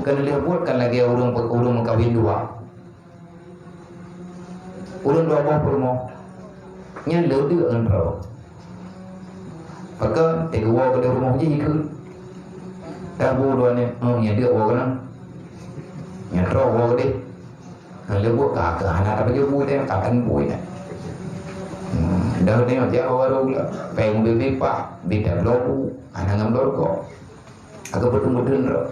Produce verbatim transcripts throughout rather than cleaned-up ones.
Keuneulheueh buet kan lagée ureuëng, ureuëng meukawen dua. Ureuëng dua boh peurumoh. Nyan le deuek ngon droe. Pakon, teuka woe keudeh rumoh jih ikheun. Tabu dua nyan, oh, nyan deuek woe keunoe. Nyan droe woe keudeh. Ngon leubuet ka, ka hana tapajoh bui teuh, ka kan bui nyan. Hmm, dah tengok jak warong lah. Péng beubi pah, bida blobu, hana ngon bloe rukok. Agak beutong-beutong droe.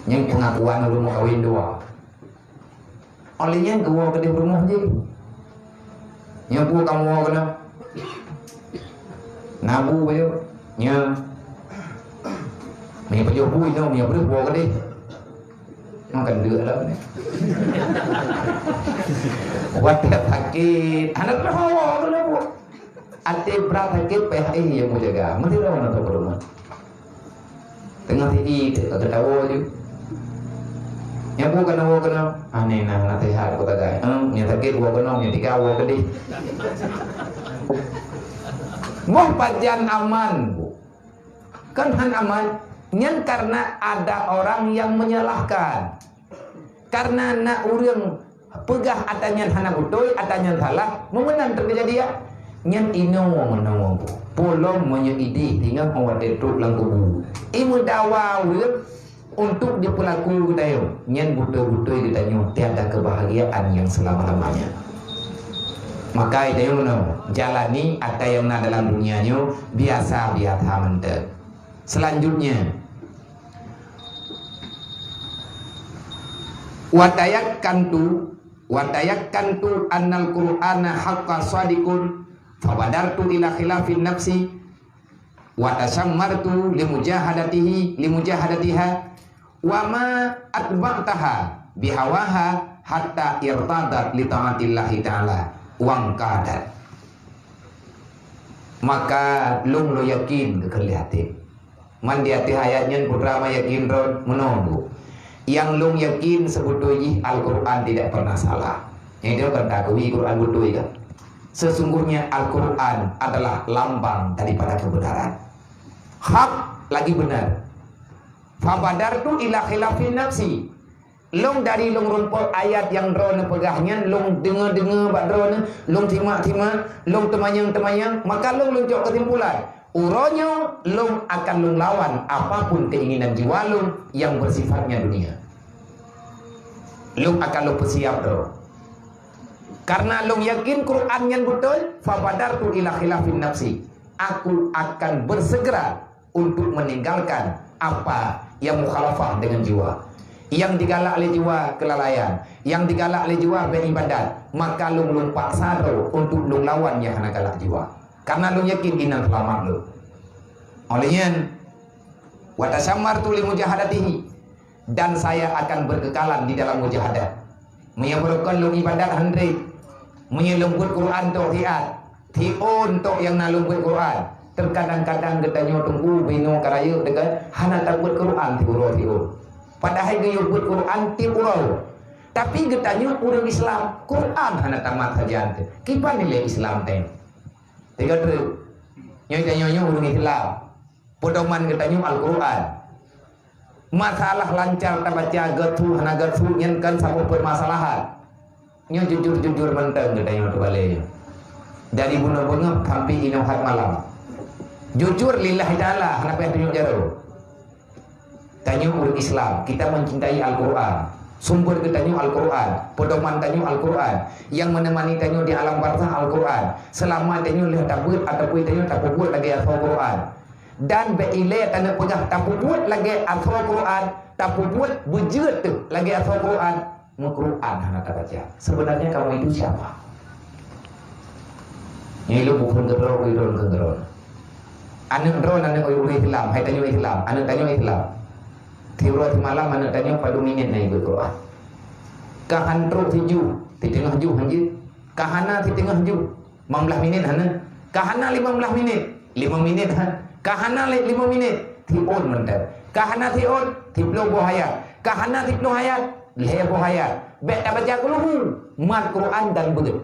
Nyan pengakuan ureuëng meukawen dua. Óh lheueh nyan geuwoe keudeh rumoh jih. Nyoe bu kamoe keunoe. Na bu bayeue. Nyoe. Meunyoe pajoh bu inoe, meunyoe breueh woe keudeh. Makan deuek lah ni. Watée sakét, hana teuhawa keunoe bu. Até brat sakét, payah éh nyang meujaga. Meusti droe na teupeureumat. Teungoh siji teuk ka geutawoe ju. Nyan bu kana woe keunoe, aneh na naseuhat ku tagai. Eum, nyang sakét woe keunoe, nyang tika woe keudeh. Boh pajan aman, Bu. Kan han aman, nyan karena ada orang yang menyalahkan. Karena na ureuëng peugah ata nyan hana beutôi, ata nyan salah, meumeunan teujadi, ya? Nyan inoe meunoe, Bu. Peulom meunyoe ideh tinggai watée trok lam kubu. I meudawa ureuëng untuk jipeulaku geutanyoe, nyan beutôi-beutôi geutanyoe tiada kebahagiaan yang selama-lamanya. Maka geutanyoe meunoe, jalani ata nyang na dalam dunia nyoe biasa-biasa mantong. Selanjutnya, Wa tayakkantu, wa tayakkantu annal Qur'ana haqqa sadiqun, fabadartu ila khilafin nafsi, wa tasammartu limujahadatihi, limujahadatiha, wa ma atba'taha bihawaha hatta irtadat li ta'atillahi ta'ala, wangqadat. Maka lôn lôn yakin keu kheun lé até. Man di ateueh ayat nyan putra ma yakin droe meunoe, Bu. Nyang lôn yakin seubeutôi jih Al-Qur'an tidak pernah salah. Nyang itu kan takeui Qur'an beutôi kan? Sesungguhnya Al-Qur'an adalah lambang daripada kebenaran. Hak lagi benar. Fabadartu ila khilafin nafsi. Lôn dari lôn rumpok ayat nyang droeneuh peugah nyan, lôn deungoe-deungoe bak droeneuh, lôn simak-simak, lôn teumanyong-teumanyong, maka lôn lôn cok keusimpulan, uroe nyoe lôn akan lôn lawan apapun keinginan jiwa lôn nyang beusifatnya dunia. Lôn akan lôn peusiap droe. Karena lôn yakin Quran nyan beutôi, fabadartu ila khilafin nafsi. Aku akan bersegera untuk meninggalkan apa yang mukhalafah dengan jiwa. Nyang jigalak lé jiwa keulalaian, nyang jigalak lé jiwa beribadat, maka lôn lôn paksa droe untuk lôn lawan nyang hana galak jiwa. Karena lôn yakin inan seulamat lôn. Óh lheueh nyan, wa tasammartu li mujahadatihi, dan saya akan berkekalan di dalam mujahadah. Meunyoe beureukan lôn ibadat hán treb, meunyoe lôn beuet Quran tok siat, siôn tok nyang na lôn beuet Quran. Teukadang-kadang geutanyoe teungku binoe ka rayeuk deungon hana tabeuet Quran siuroe siôn. Padahai geuyue beuet Quran tieb uroe. Tapi geutanyoe ureuëng Islam, Quran hana tamat sajan teuh. Kiban nilai Islam teuh? Tiga treb. Nyoe tanyoe nyoe ureuëng Islam. Pedoman geutanyoe Al-Quran. Masalah lancar tabaca geutu hana geutu nyan kan saboh permasalahan. Nyoe jujur-jujur mantong geutanyoe teubalée nyoe. Dari bunoe beungoh sampai inoe hat malam. Jujur lillahi ta'ala, hana payah tunjuk jaroe. Tanyoe ureuëng Islam, kita mencintai Al-Quran. Sumber geutanyoe Al-Quran, pedoman tanyoe Al-Quran, nyang menemani tanyoe di alam barzakh Al-Quran. Selama tanyoe lheueh tabeuet ataupun tanyoe tapeubuet lagée asoe Quran. Dan bék ilée taneuk peugah tapeubuet lagée asoe Quran, tapeubuet beujeuet teuh lagée asoe Quran, meuquran hana tabaca. Sebenarnya kamu itu siapa? Nyoe lôn bukon keudroe, ulôn keu keudroe. Aneuëk droe aneuëk ureuëng Islam, hai tanyoe Islam, aneuëk tanyoe Islam. Tiuroe timalam aneuëk tanyoe padum minét na ibeuet Quran. Ka han trok sijuh, siteungoh juh han jeuet. Ka hana siteungoh juh, limong blaih minét hana. Ka hana limong blaih minét, limong minét han. Ka hana lé limong minét, siôn mantong. Ka hana siôn, siploh boh ayat. Ka hana siploh ayat, lhée boh ayat. Bék tabaca keuluhu, mat Quran dan beuet.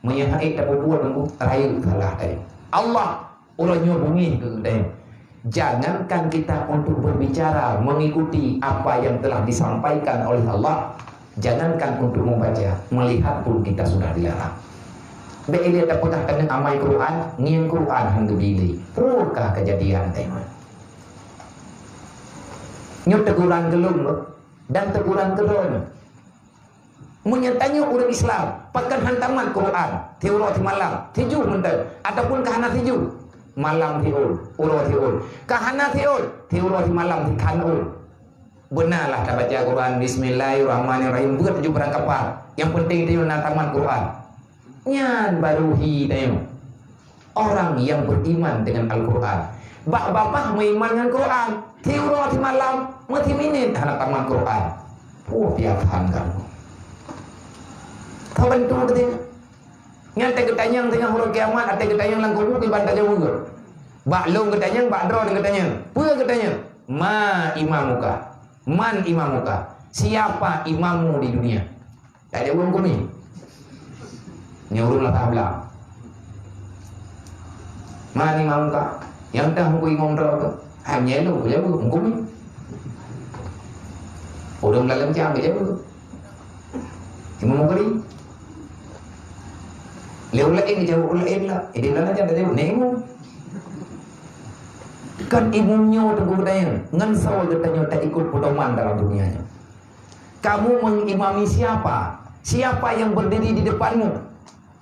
Meunyoe hana tapeubuet nunggu rayeuk salah tadi. Allah uroe nyoe beungéh keu geutanyoe. Jangankan kita untuk berbicara, mengikuti apa yang telah disampaikan oleh Allah, jangankan untuk membaca, melihat pun kita sudah dilarang. Bèk ilèe tapeugah keuneuk amai Quran, ngieng Quran han geubri lé. Peue kah keujadian teuma? Nyoe teguran keu lôn, dan teguran keu droeneuh. Meunyoe tanyoe ureueng Islam, pakon han tamat Quran, siuroe simalam, sijuh mantong, ataupun ka hana sijuh, malam siôn, uroe siôn, ka hana siôn, siuroe simalam sikhan ôn. Beunalah tabaca Quran, Bismillahirrahmanirrahim, beuet ju beurangkapat. Nyang penting tanyoe na tamat Quran. Nyan baru hi tanyoe. Orang yang beriman dengan Al-Quran. Bak babah meuiman ngon Quran. Siuroe simalam, meusiminit hana tamat Quran. Peue piasan kamoe? Ka bantu teuh. Nyan watèe geutanyong teungoh uroe kiamat, watèe geutanyong lam kubu kiban tajaweueb. Bak lôn geutanyong, bak droeneuh geutanyong. Peue geutanyong? Ma imamuka? Man imamuka? Siapa imammu di dunia? Tajaweueb Teungku Mi. Nyoe ureueng lam sablah. Man imamuka? Nyang teuh Teungku imam droe keuh? Hai, nyoe lôn kujaweueb Teungku Mi. Ureueng lam leuncang kujaweueb. Imam Bukhari. Lé ureueng laén kujaweueb ureueng laén lah. Idéh lam leuncang tajaweueb, nyoe imam. Kan imam nyoe teungku geutanyoe, ngon soe geutanyoe taikot peudoman dalam dunia nyoe? Kamu mengimami siapa? Siapa yang berdiri di depanmu?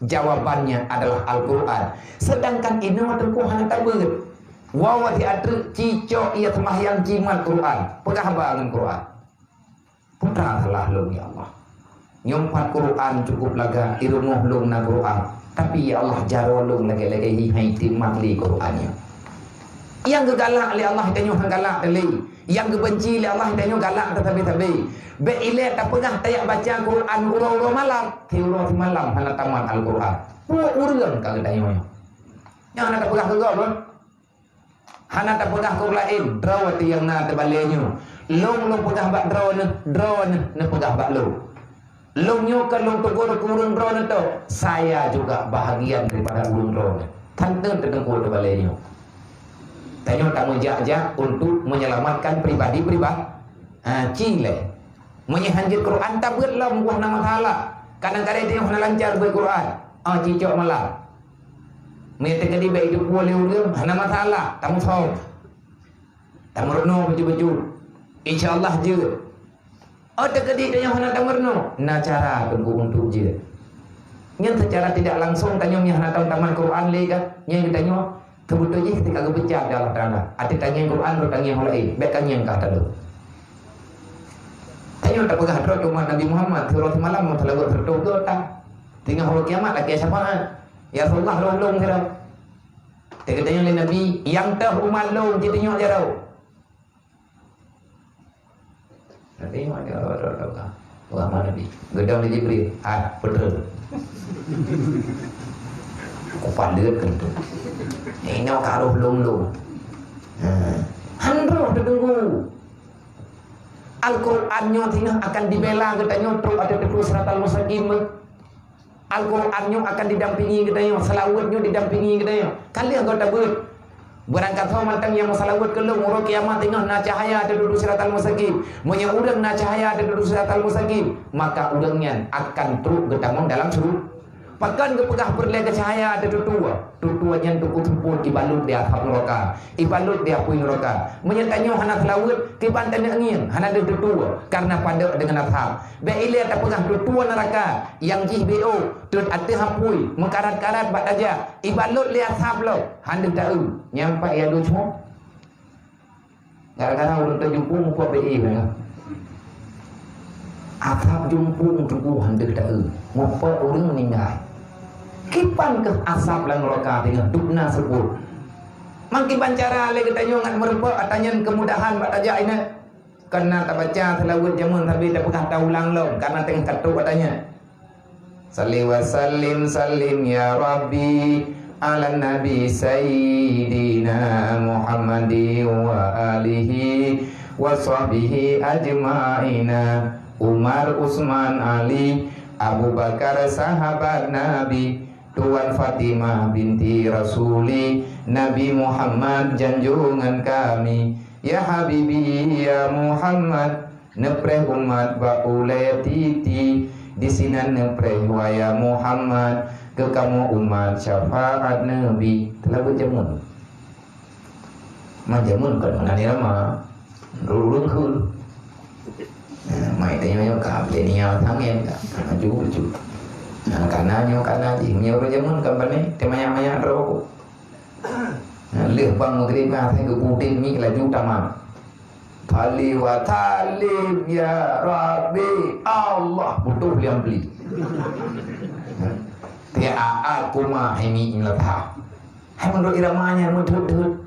Jawabannya adalah Al-Quran. Sedangkan inoe teungku hana tabeuet. Woe watèe ateueh cicok ia seumahyang jimat Quran. Peugah haba ngon Quran. Peue salah lôn, ya Allah? Nyoe pat Quran cukup lagak, i rumoh lôn na Quran. Tapi, ya Allah, jaroe lôn lagèe-lagèe hi han jimat lé Quran nyoe. Nyang geugalak lé Allah tanyoe han galak teuh lé. Nyang geubenci lé Allah tanyoe galak teuh sabe-sabe. Bèk ilèe tapeugah tajak baca Quran uroe-uroe malam, siuroe simalam hana tamat Al-Quran. Peue ureueng ka geutanyoe nyoe? Nyang hana tapeugah keu gob, eh? Hana tapeugah keu ureueng laén, droeneuh nyang na teubalèe nyoe. Lôn, lôn peugah bak droeneuh, droeneuh neupeugah bak lôn. Lôn nyoe kon lôn tegur keu ureueng droeneuh tok, saya juga bahagian daripada ureueng droeneuh. Tan teun teuteungku teubalèe nyoe. Tanyoe tameujak-jak untuk menyelamatkan pribadi-pribadi. Ha, ci lé. Meunyoe han jeuet Quran, tabeuet lom, boh na masalah. Kadang-kadang tanyoe hana lancar beuet Quran. Ah, cicok malam. Meunyoe teukeudi bèk jipue lé ureueng, hana masalah, tamusok. Tameurunoe beujeuet-beujeuet. Insya Allah jeuet. Oh, teukeudi tanyoe hana tameurunoe, na cara teungku untuk jeuet. Nyan secara tidak langsung tanyoe nyang hana tamat Quran lé ka, nyan tanyoe seubeutôi jih teuka geupeucat lé Allah Taala. Até tangieng Quran, rot tangieng ho laén, bèk tangieng kah talo. Tanyoe tapeugah droe umat Nabi Muhammad, siuroe simalam meuseulaweuet sireutoh goe ta. Teungoh uroe kiamat lakèe syafaat. Ya Rasulullah, lôn-lôn sira. Teuka geutanyong lé Nabi, "Nyang toh umat lôn jitunyok jaroe?" Nabi, "Mak, jaroe, jaroe, jaroe." Wah, ma Nabi. Geudong lé Jibril. Ah, beutôi. Kupandeuet keu tu. Inoe ka roh lôn-lôn. Ha. Han roh teudeungoe. Al-Quran nyoe singoh akan dibela geutanyoe trok ateueh siratal mustaqim. Al-Quran nyoe akan didampingi geutanyoe, seulaweuet nyoe didampingi geutanyoe. Ka lheueh gata beuet. Beurangkat ho mantong nyang meuseulaweuet keu lôn, uroe kiamat teungoh na cahya ateueh dudu siratal mustaqim. Meunyoe ureueng na cahya ateueh dudu siratal mustaqim, maka ureueng nyan akan trok geutamong dalam syuru-, pakon geupeugah peureulèe keu cahya ateueh dudu? Dudu nyan teungku seupôt ibalot di asap neuraka. Ibalot di apui neuraka. Meunyoe tanyoe hana seulaweuet, kiban taneuk ngieng, hana deuh tutue, kareuna padub deungon asab. Bèk ilèe tapeugah tutue neuraka, nyang jih B O, teut ateueh apui, meukarat-karat bak tajak, ibalot lé asab lom, han deuh taeu. Nyan pat ya dua cuma. Gara-gara ureueng teujumpung muphom B I nyan. Asab jumpung teungku han deuh taeu, muphom ureueng meuninggai. Kiban keuh asab lam neuraka teungoh dub na seupôt. Mangkiban cara lé geutanyoe ngat meurumpok ata nyan keumudahan bak tajak inan. Kareuna tabaca seulaweuet jameun sabe tapeugah taulang lom, kareuna teungoh ka trok ata nyan. Salli wa sallim, sallim ya Rabbi, ala Nabi Sayyidina Muhammadi wa alihi wa sahbihi ajma'ina. Umar, Usman, Ali, Abu Bakar, sahabat Nabi, Tuan Fatimah binti Rasuli, Nabi Muhammad janjongan kami. Ya habibi, ya Muhammad, neupreh umat bak ulée titi. Disinan neupreh, wahai Muhammad, keu kamoe umat syafaat Nabi. Teulabeuet jameun. Man jameun kon meunan irama. Ureueng kheun. Nah, mai tanyoe nyoe ka, beli nia tangen ka. Maju, maju. Nah, kana nyoe, kana jih. Meunyoe ureueng jameun kan pane, teumanyak-manyak droe. Nah, lheueh bang Maghrib, nah, saya geubudek mi laju tamat. Tali wa talim ya Rabbi Allah. Butuh liang beli. Tiap aku mah ini ingatha. Hai menurut irama nyan meudeut-deut.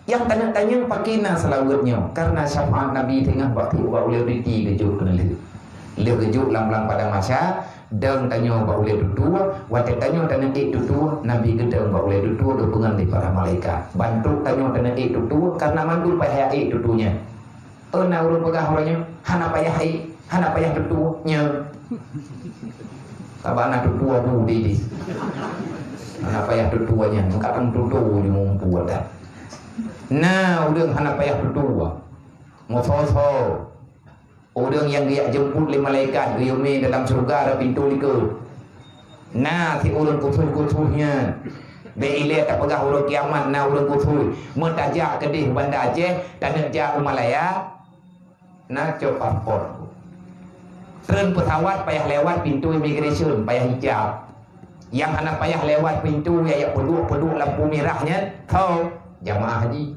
Nyang tanyong-tanyong pakri na seulaweuet nyoe, karena syafaat Nabi teungoh bak trok bak ulée titi geujok keuneulheueh. Lheueh geujok lam Padang Mahsyar, dong tanyoe bak ulée tutoe, watée tanyoe taneuk ék tutoe, Nabi geudong bak ulée tutoe geupeungon lé para malaikat. Bantuk tanyoe taneuk ék tutoe, karena mandum payah ék tutoe nyan. Oh, na ureueng peugah uroe nyoe, hana payah ék, hana payah tutoe nyan. Ka bak na tutoe bu di di. Hana payah tutoe nyan, ka teututoe di mumpu dah. Na ureueng hana payah tutoe. Musoe-soe. Ureueng nyang geujak jemput lé malaikat geuyue mé dalam syeuruga rot pintoe likot. Na si ureueng khusos-khusos nyan. Bék ilée tapeugah uroe kiamat na ureueng khusos. Meutajak keudeh Banda Aceh, taneuk jak u Malaya. Na cok paspor. Treun peusawat payah lewat pintoe immigration, payah ijab. Nyang hana payah lewat pintoe, nyang peuduek-peuduek lampu mirah nyan, tho, jamaah haji.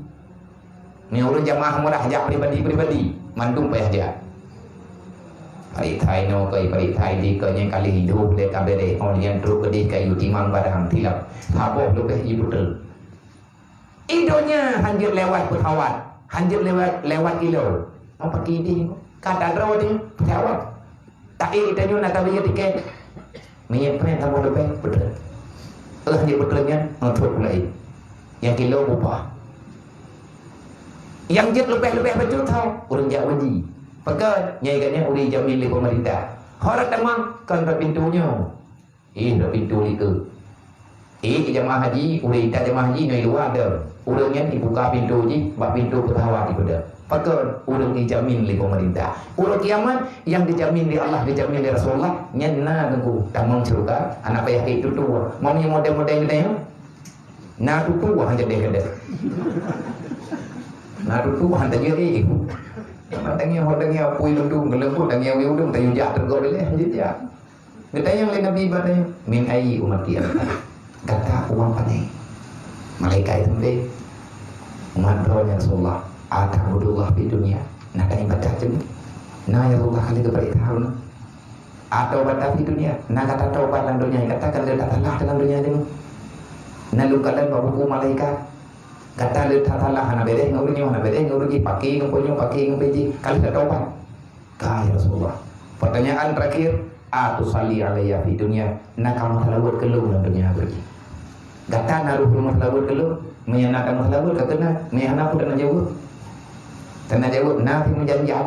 Nyoe ureueng jamaah umrah jak pribadi-pribadi, mandum payah jak. Parit thai nyoe keu, parit thai di keu, nyang ka lheueh idôh lé ka beureh, oh, nyang trok keudeh ka yue timang barang, tilap. Saboh leubeh ié beutôi. I donya hanjeuet lewat peusawat, hanjeuet lewat, lewat ilée. Meupaké idéh, ka tadroe di peusawat. Taék tanyoe na tabiyeu tiket. Minyeuk preh saboh leubeh, beutôi. Eh, hanjeuet beutôi nyan, ngon trok pulai. Nyang kilo bupah. Nyang jeuet leubeh-leubeh beutôi tho, ureueng jak haji. Pakon, nyang ikat nyan ureueng jamin lé peumeurintah. Ho rot tamong, kon rot pintoe nyoe. Ih, rot pintoe likot. Ih, jamaah haji, ureueng ikat jamaah haji nyoe luwa dong. Ureueng nyan ibuka pintoe jih, bak pintoe peusawat ipeudong. Pakon, ureueng ijamin lé peumeurintah. Uroe kiamat, nyang geujamin lé Allah, geujamin lé Rasulullah, nyan na teungku tamong syeuruga, hana payah ék tutoe. Meunyoe model-model geutanyoe, na tutoe han jadeh keudeh. Na tutoe han tajeuet ék. Tangieng ho tangieng apui lundung, geuleumbut tangieng weueh udeueng, tayue jak teugok dilée, han jeuet jak. Geutanyong lé Nabi bak tanyoe, "Min ayyi ummati anta?" Gata umat pane? Malaikat geuteuntée, "Umat droe, ya Rasulullah." "Ata'budullah fid dunya?" Na ka ibadat cit. "Na, ya Rasulullah, ka lheueh geupeurintah ulôn." "Ata'budullah fid dunya?" Na gata tobat lam donya, gata ka lheueh tasalah dalam donya nyoe. Na lôn kalon bak buku malaikat. Gata lheueh tasalah, hana beres ngon ureueng nyoe, hana beres ngon ureueng jih, paké ngon peue nyoe, paké ngon peue jih. Ka lheueh tatobat. Ka, ya Rasulullah. Pertanyaan terakhir, "Atusalli alayya fid dunya?" Na ka meuseulaweuet keu lôn lam donya beugi? Gata na roh meuseulaweuet keu lôn? Meunyo na tameuseulaweuet ka keunan, meunyo hana peue taneuk jaweueb? Taneuk jaweueb, na si meujan-jan.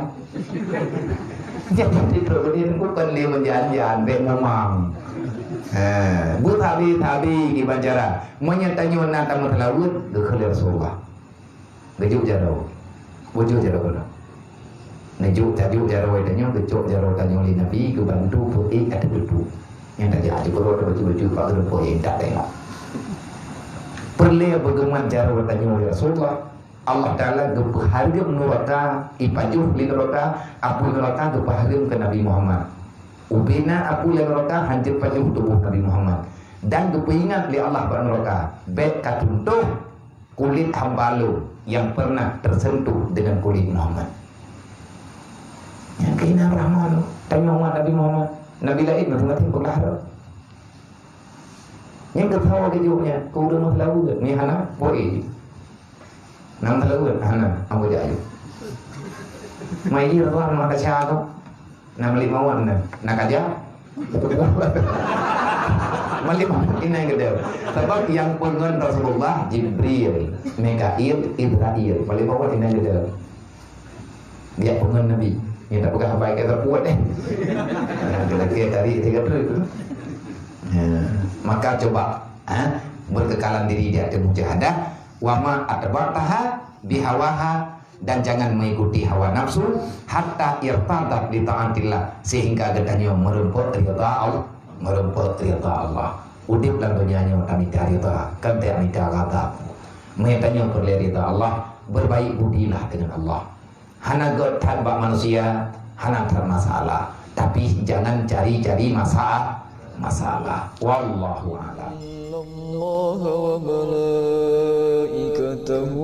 Jadi, trok beude bukan lé meujan-jan, bék mumang. Ha, bu sabe-sabe kiban cara. Meunyo tanyoe na tameuseulaweuet, geukheun lé Rasulullah. Geujok jaroe. Bujur jaroe keunoe. Neujok, tajok jaroe tanyoe, geucok jaroe tanyoe lé Nabi, geubantu peuék ateueh tutoe. Nyang tajak jikeurot baju-baju bak geureumpok intat tengok. Peureulée beugeumat jaroe tanyoe lé Rasulullah, Allah Taala geupeuhareuem nuraka, ipajoh lé nuraka, apui nuraka geupeuhareuem keu Nabi Muhammad. Ubena apui lé nuraka hanjeuet pajoh tuboh Nabi Muhammad. Dan geupeuingat lé Allah bak nuraka, bék ka tuntoh kulét hamba lôn nyang peureunah teuseuntuh deungon kulét Muhammad. Nyang keunan rahmat lôn, tanyoe umat Nabi Muhammad. Nabi laén maté-maté peugah lom. Nyang keutoe geujok nyan, keu ureueng meuseulaweuet, nyan hana, boh éh. Nyang meuseulaweuet, hana, ambo jak ayue. Mai jih Allah meukaca tu. Na Malik Mawat na, na kaja. Malik Mawat inan geude. Sabab nyang peungon Rasulullah, Jibril, Mikail, Israil. Malik Mawat inan geude. Dia peungon Nabi. Nyang tak peugah haba ikat teupuet deh. Nyang geude tarik tiga puluh. Maka coba, ha, berkekalan diri di ateueh mujahadah. Wa ma atba'taha bihawaha, dan jangan mengikuti hawa nafsu, hatta irtadat li taatillah, sehingga geutanyoe meureumpok ridha Allah, meureumpok ridha Allah. Udeb lam donya nyoe tamita ridha, kon tamita ghadab. Meunyoe tanyoe peureulée ridha Allah, berbaik budilah dengan Allah. Hana göt that bak manusia, hana that masalah. Tapi jangan cari-cari masa-, masalah. Wallahu a'lam. Innallaha wa malaikatahu